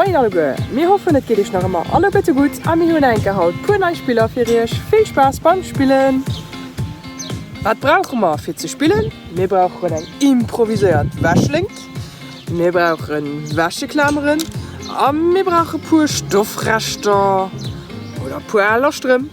Moien alleguer! Mir hoffen et geet iech nach ëmmer alleguerte gutt a mir hunn enke haut puer nei Spiller fir iech. Vill Spaass beim Spillen! Wat brauche mer fir ze spillen? Mir brauchen eng improviséiert Wäschléngt, mir brauche Wäscheklameren a mir brauche puer Stoffreschter oder puer aler Strëmp.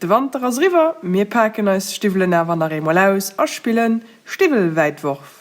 De Wanter ass eriwwer, mir paken eis Stiwwelen awer nach eemol aus a spillen Stiwwelwäitworf.